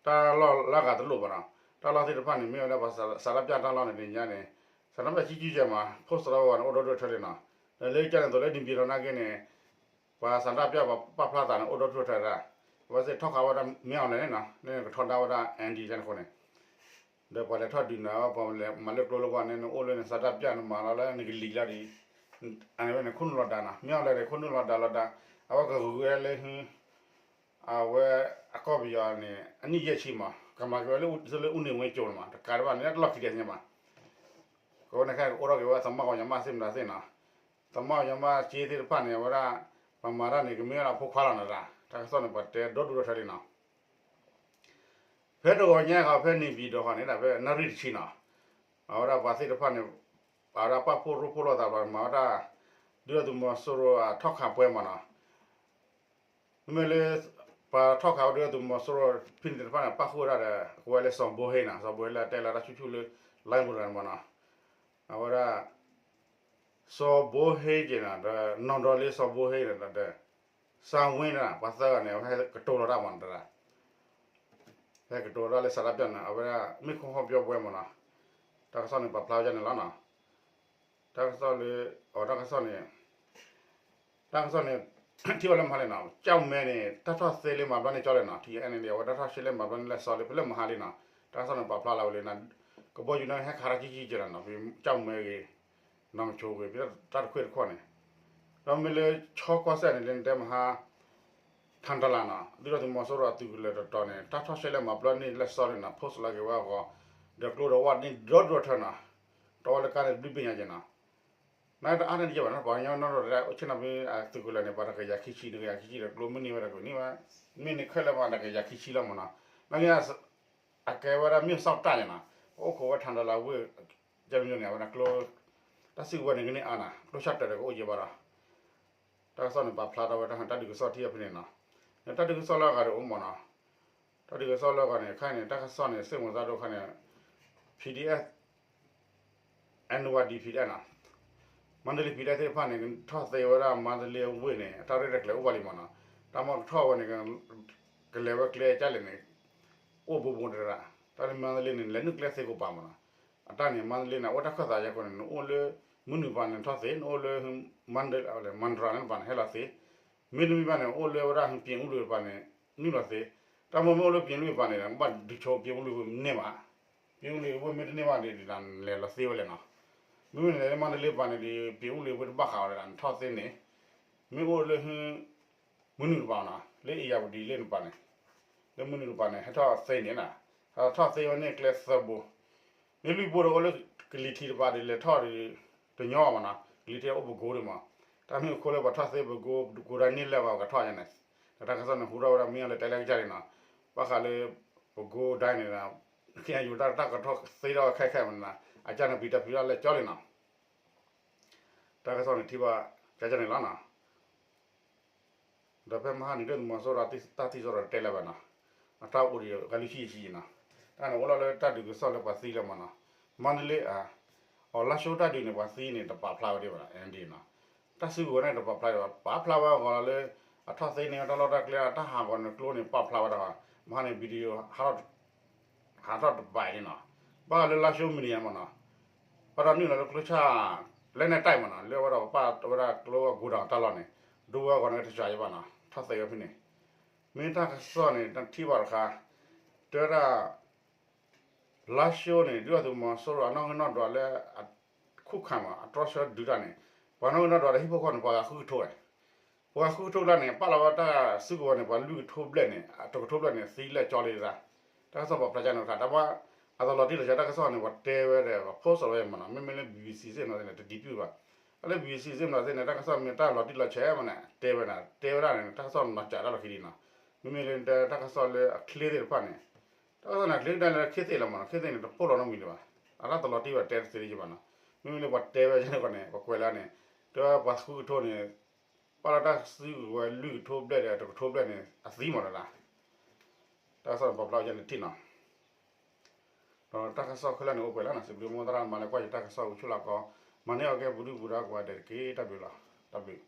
တၢ်လီၢ်လၢဂၤတလိၣ်ဘၣ်နီၤ, တၢ်လီၢ်သ့ၣ်တဖၣ်န့ၣ် မ့ၢ်ဝဲဒၣ်ပှၤဆန္ဒပြတၢ်လီၢ်န့ၣ် တနံၤညါန့ၣ် ဆန္ဒပြကြီးကြီးကျယ်ကျယ်မး poster ဝဲန့ၣ် အိၣ်ဒီဒူၣ်အထၢလံနီၤ, ဒီးလၢကၠၢ်န့ၣ်သိးလၢ နေပြည်တော် နာ်က့န့ၣ် ပှၤဆန္ဒပြပာ်ဖျါသးန့ၣ် အိၣ်ဒီဒူၣ်အထၢတၢ်, အဝဲသ့ၣ်ထီၣ်ဃာ်ဝဲဒၣ် မ့ၢ်အီၤလဲၣ်န့ၣ်နီၤ, လၢကထီဒါဝဲဒၣ် N D A န့ၣ်အဃိန့ၣ် ဒီးပှၤလဲၤထီၣ်ဒုးနၤ ပှၤမၤလၢကျိလၢပှၤန့ၣ် နအိၣ်လၢနဆန္ဒပြန့ၣ် မၤလီၤလၢနကလံၤလီၤဒီး အဝဲန့ၣ် ခိၣ်နူာ်လီၤဒါနီၤ, မ့ၢ်အီၤလဲၣ်န့ၣ် ခိၣ်နူာ်လီၤဒါလီၤဒါ, အဝဲကဂုာ်ဝဲလၢ အဝဲအကီၢ်ပယီၤန့ၣ် အနံၣ်ယဲၢ်ဆံမး ကမၤက့ၤဝဲလၢ လၢဦးနေဝင်းကၠိန့ၣ်မး တကးဒံးဘၣ်န့ၣ် တလီၢ်ခံဒဲးန့ၣ်မး ကဝဲန့ၣ်ခဲကအိၣ်ထီၣ်က့ၤဝဲ သမၣ်ကီၢ်ညီမးသ့ၣ်မတၤသ့ၣ်နီၤ, သမၣ်ကီၢ်ညီမးစ့သ့ၣ်တဖၣ်န့ၣ် အဝဲဒၣ် ပမၤတၢ်န့ၣ် ကမ့ၢ်ဝဲဒၣ်ဖိခွါလီၤနၤ, တၢ်ကစီၣ်န့ၣ် ပှၤတဲဒီဒူၣ်ဒီထၢလံနီၤ. ဖဲတဂီၤညါဃီ ဖဲန့ၣ်ပံၤဒီးဃီန့ၣ် ဒၣ်ဖဲနၣ်ရံၣ်တဆံနီၤ, အဝဲဒၣ်ပှၤသ့ၣ်တဖၣ်န့ၣ် အဝဲဒၣ်ပာ်ဖှိၣ်ရိဖှိၣ်လိာ်သးဘျီ မၤဝဲဒၣ် ဒုၣ်ဒါသုးမီၤစိရိၤအထီၣ်ခးပွဲမးနီၤ. မ့မ့ၢ်လၢ ပှၤထီၣ်ခးဝဲဒၣ်သုးမီၤစိရိၤဖဲန့ၣ်သ့ၣ်တဖၣ်န့ၣ် ပာ်ဃုာ်ဝဲဒၣ်ဒီး အဝဲလၢစီၤဘိဟ့နီၤ, စီၤဘိဟ့လၢအတဲလၢတၢ်ဆူၣ်ဆူၣ်လၢ လၢမူရၤမးနီၤ, အဝဲဒၣ် စီၤဘိဟ့က့ၤနီၤ ဒီးနီၢ်ဒီလ့စီၤဘိဟ့န့ၣ်ဒီး စၣ်ဝ့န့ၣ် ပှၤသၢဂၤန့ၣ် အဝဲဟဲကတိၤလီၤတၢ်မးနီၤ, ဟဲကတိၤလီၤတၢ်လၢဆန္ဒပြန့ၣ် အဝဲဒၣ်မ့ၢ်ခိၣ်ဟီၣ်ပၠီၣ်ပွဲမးနီၤ, တၢ်ကစီၣ်န့ၣ် ပာ်ဖျါဝဲဒ်န့ၣ်လီၤနီၤ. တၢ်ကစီၣ်လၢ အတၢ်ကစီၣ်န့ၣ် တၢ်ကစီၣ်န့ၣ် ထံၣ်ဝဲလၢမဟါလံနီၤ, ကၠီၣ်မဲန့ၣ် တၢ်ထီၣ်သ့လၢမၤဘျီန့ၣ်ကၠီလံနီၤ, ထံၣ်န့ၣ် အဝဲတၢ်ထီၣ်သ့လၢမၤဘျီန့ၣ်လဲၤစီလံ ဖဲလၢမဟါလံနီၤ, တၢ်ကစီၣ်န့ၣ် ပာ်ဖျါလီၤဝဲလံနီၤ, ကဘီယူၤန့ၣ် ဟဲခးထီၣ်ကံကံကဲလီၤနီၤ, ကၠီၣ်မဲဂ့ၤ နီၢ်မဆိဂ့ၤ ဖဲတၢ်တခွဲးတခီန့ၣ်, ဒီးမ့ၢ်လၢခၠီကီၢ်စဲၣ်န့ၣ် လၢနတဲမဟါ ထၣ်တလးနီၤ, ဒုၣ်ဒါသုးမီၤစိရိၤအသုးကလၢၤတတီၤန့ၣ် တၢ်ထီၣ်သ့လၢမၤဘျီန့ၣ်လဲၤစီလံနီၤ, post လီၤက့ၤဝဲအဂီၢ်, ဒီးကျိဒီးဝဲန့ၣ်ဒီဒူၣ်ဒီထၢနီၤ, တီဝဲလၢကါန့ၣ်တဘျုးဘ့ၣ်ညါကဲနီၤ နတအါန့ၣ်တယဲၢ်ဘၣ်နီၤ, ပှၤကညီနီၢ်ဒီးတၢ်အိၣ်ဆ့ၣ်နီၤဖဲအသုးကလၢၤန့ၣ် ပှၤတကယၤခံဆံ တကယၤခံဆံဒီးကျိမ့ၢ်န့ၢ်ဝဲတက့ၢ်န့ၣ်, မ့ၢ်န့ၢ်ခဲလၢာ်ပှၤတကယၤခံဆံလီၤမးနီၤ, နက့ အကဲဝဲဒၣ်မ့ၢ်စီၣ်တၢ်န့ၣ်နီၤ, ပအိၣ်ခိးဝဲထၣ်တလးဝ့ၢ် ကဲမညိန့ၣ် အဝဲဒၣ်ကျိ တၢ်စုကဝဲၤန့ၣ်ကန့ၢ်အါနီၤ, ကျိဆၣ်တၢးဒီးကအိၣ်ယဲၢ်ဘၣ်ဒီး တၢ်ကစီၣ်န့ၣ် ပာ်ဖျါထီၣ်ဝဲတၢ်တၢ်ဒုးကစီၣ်ထံၣ်အဖဲန့ၣ်နီၤ, တၢ်ဒုးကစီၣ်လၢအဂၤဒီးအိၣ်မးနီၤ, တၢ်ဒုးကစီၣ်လၢအဂၤန့ၣ် ခဲအံၤန့ၣ် တၢ်ကစီၣ်န့ၣ် စ့ၢ်ကီးသးဒိၣ်ခါန့ၣ် PDF အနဝၤဒံ PDF နီၤ, မန္တလေး PDF သ့ၣ်တဖၣ်န့ၣ် ထီၣ်သ့ဝဲဒၣ် မန္တလေးအဝ့ၢ်န့ၣ် အတၢ်ရဲၣ်တၢ်ကျဲၤအိၣ်ဘၣ်လံမးနီၤ, တၢ်မ့ၢ်ကထီၣ်ဝဲန့ၣ် ကလဲၤဝဲကျဲကၢ်လဲၣ်န့ၣ် အိၣ်ဘူးဘူးတရၣ်, တၢ်လၢမန္တလေးန့ၣ် လဲၤနုာ်ကျဲသ့ကိးပၤမးနီၤ, အတၢ်န့ၣ် မန္တလေးန့ၣ် အဝဲတၢ်ခၢၣ်သးယဲၢ်ကီးန့ၣ် နအိၣ်လၢ မုၢ်နုာ်တပၤန့ၣ်ထီၣ်သ့, နအိၣ်လၢ မန္တလေး မန္တလေးတပၤန့ၣ် ဟဲလီၤသ့, မ့တမ့ၢ်ဘၣ်န့ၣ် အိၣ်လၢဝဲဒၣ် ပြင်ဦးလွင် တပၤန့ၣ် နုာ်လီၤသ့, တၢ်မ့ၢ်မ့ၢ်အိၣ်လၢ ပြင်ဦးလွင် တပၤန့ၣ် ဘၣ်ဒုးဆိ ပြင်ဦးလွင် န့ၢ်ဘၣ်, ပြင်ဦးလွင် ဝ့ၢ်မ့ၢ်တန့ၢ်ဘၣ်ဒီး လဲၤလီၤသ့ဝဲလဲၣ်နီၤ, မ့မ့ၢ်န့ၣ်လၢ မန္တလေး တပၤန့ၣ်ဒီး ပြင်ဦးလွင် ဝ့ၢ်တဘၣ်ဃးဝဲဒၣ် နထီၣ်သ့န့ၣ်, မ့ၢ်အိၣ်လၢ မုၢ်နုာ်တပၤနီၤ လၢ အ့ၣ်ယၣ်ဝတံၤ လၢနပၤန့ၣ်, လၢမုၢ်နုာ်တပၤန့ၣ် ဟဲထီၣ်သ့န့ၣ်နီၤ, ဟဲထီၣ်သ့ဝဲန့ၣ်ကျဲသၢဘိ, မ့ၢ်လွံၢ်ဘိဒီးအိၣ်လၢကလံၤထံးတပၤဒီး လဲၤထီၣ်ဒီး တညီမးနီၤ, ကလံၤထံးအိၣ်ပကိဒီးမး, တၢ်မ့ၢ်အဃိလၢပှၤထီၣ်သ့ပကိ ကိးဒၣ်န့ၢ်လၢပှၤကထီၣ်ညါန့ၣ်, ဒီးတၢ်ကစီၣ်န့ၣ် ဟူထီၣ်ဝဲဒၣ်မ့ၢ်အီၤလၢတဲလၢကစၢ်န့ၣ်နီၤ, ဘၣ်ဃးလၢ ပကိဒၣ်န့ၣ်ဒီး ခဲအံၤယိၤတၢ်တၢ်ကထီၣ်သ့ထီၣ်ခဲခဲမးနီၤ, အကၢ်န့ၣ်ပျံၤတၢ်ဖုးတၢ်လၢကၠီလံနီၤ တၢ်ကစီၣ်န့ၣ်ထံၣ်ဘၣ်ကၠၢ်ကၠၢ်န့ၣ်လီၤနီၤ, ဒီးဖဲမဟါန့ၣ် ဒုၣ်ဒါသုးမီၤစိရိၤတၢ်သံစိရိၤတဲလၢၤဘၣ်နီၤ, အတၢ်အိၣ်ဒံးဂၤလွံၢ်ဆံယဲၢ်ဆံနီၤ, တၢ်န့ၣ်အိၣ်လီၤလၢတၢ်ဒုးကစီၣ်လၢပှၤသံလၢမးနီၤ, မန္တလေး အ လါရှိုးတၢ်ဒုးန့ၣ် ပှၤသံန့ၣ် တပာ်ဖျါဝဲဒံးဘၣ်နီၤ, အ့ၣ်ဒံးနီၤ, တၢ်စုကဝဲၤန့ၣ် တပာ်ဖျါဒံးဘၣ်, ပာ်ဖျါဝဲအဂီၢ်လီၤလၢ အထီၣ်သ့န့ၢ်ဝဲတၢ်လီၢ်တၢ်ကျဲ တၢ်ဟးဂီၤန့ၣ်ကျိန့ၣ် ပာ်ဖျါဝဲဒၣ်, မဟါန့ၣ် video ဟးထီၣ်တဘၣ်အံၤန့ၣ်နီၤ, ဘၣ်ဃးလၢလါရှိုး media မးနီၤ, ဘၣ်ဒီးနုာ်လီၤလၢကျိဆၣ် လက်နက်တိုက် မးနီၤ, လၢဝဲဒၣ်ပပာ်ဝဲဒၣ်ကျိအ godown တၢ်လီၢ်န့ၣ်, ဒိဝဲအဂီၢ်န့ၣ် တစှၤယံၤဘၣ်နီၤ, ထီၣ်သ့ဝဲဖဲန့ၣ်, မ့ၢ်တၢ်ကစီၣ်န့ၣ် တထံၣ်ဘၣ်တခါ, တဲဝဲဒၣ် လါရှိုးန့ၣ် ဒုၣ်ဒါသုးမီၤစိရိၤအနီၣ်ဂံၢ်နီၣ်ဒွးလၢ အခုၣ်ခါမး အတြီဆၢဒုးတၢ်န့ၣ်, ပှၤနီၣ်ဂံၢ်နီၣ်ဒွးဒီးဟံၣ်ဖိဃီန့ၣ် ပှၤဂၤဃုကထိဝဲ, ပှၤဃုကထိလၢန့ၣ် ပာ်လီၤဝဲတၢ်စုကဝဲၤန့ၣ် ပှၤလွံၢ်ကထိဘျဲၣ်န့ၣ် တကထိဘျဲၣ်န့ၣ် သံလၢကၠီလံဒၣ်, တၢ်ကစီၣ်ပာ်ဖျါကန့ၣ်တခါ တၢ်ဘၣ် အတလီၤတံၢ်လီၤဆဲးတၢ်ကစီၣ်န့ၣ် ပှၤတဲဝဲဒီး ပှၤ post ဝဲမးနီၤ, မ့မ့ၢ်လၢ BBC စ့ၢ်ကီးန့ၣ် တဒံးပျုၢ်ဘၣ်, အလၢ BBC စ့ၢ်ကီးန့ၣ် တၢ်ကစီၣ်မ့ၢ်တၢ်လီၤတံၢ်လီၤဆဲးမးန့ၣ် တဲဝဲဒၣ် တဲဝဲဒၣ်န့ၣ် တၢ်ကစီၣ်နီၤစးတၢ်လီၢ်ခံဒံးနီၤ, မ့မ့ၢ်လၢတၢ်ကစီၣ်လၢအချ့သ့ၣ်တဖၣ်န့ၣ် တၢ်ကစီၣ်န့ၣ် အချ့ကဒါလၢခ့သ့ၣ်လီၤမးနီၤ, ခ့သ့ၣ်န့ၣ် တပိၢ်လီၤနီတမံၤလၢၤဘၣ်, အတၢ်တလီၤတံၢ်ဘၣ်တဲတသ့ဒံးဘၣ်နီၤ, မ့မ့ၢ်လၢပှၤတဲဝဲန့ၣ်ကီးန့ၣ် ပကွဲးလၢန့ၣ်, တဲဝဲပှၤဃုကထိန့ၣ် ပာ်လီၤတၢ်စုကဝဲၤလွံၢ်ကထိဘျဲၣ်ဒီးတကထိဘျဲၣ်န့ၣ် အသံမးလၢၤ, တၢ်ကစီၣ်န့ၣ်ပာ်ဖျါဝဲန့ၣ်ထံၣ်နီၤ, ဒီးတၢ်ကစီၣ်ခဲလၢာ်န့ၣ်အိၣ်ပှဲၤလီၤနီၤ, စံးဘျုးမိၢ်သရၣ်မၤလၢကွၢ်ယတၢ်ကစီၣ်ဝံၤဆူၣ်လီၤကီး, မၤန့ၢ်အီၤကဲပူၤဒုၣ်ပူၤဒါကိးဂၤဒဲးတက့ၢ်, တၢ်ဘျုးလီၤ, တၢ်ဘျုး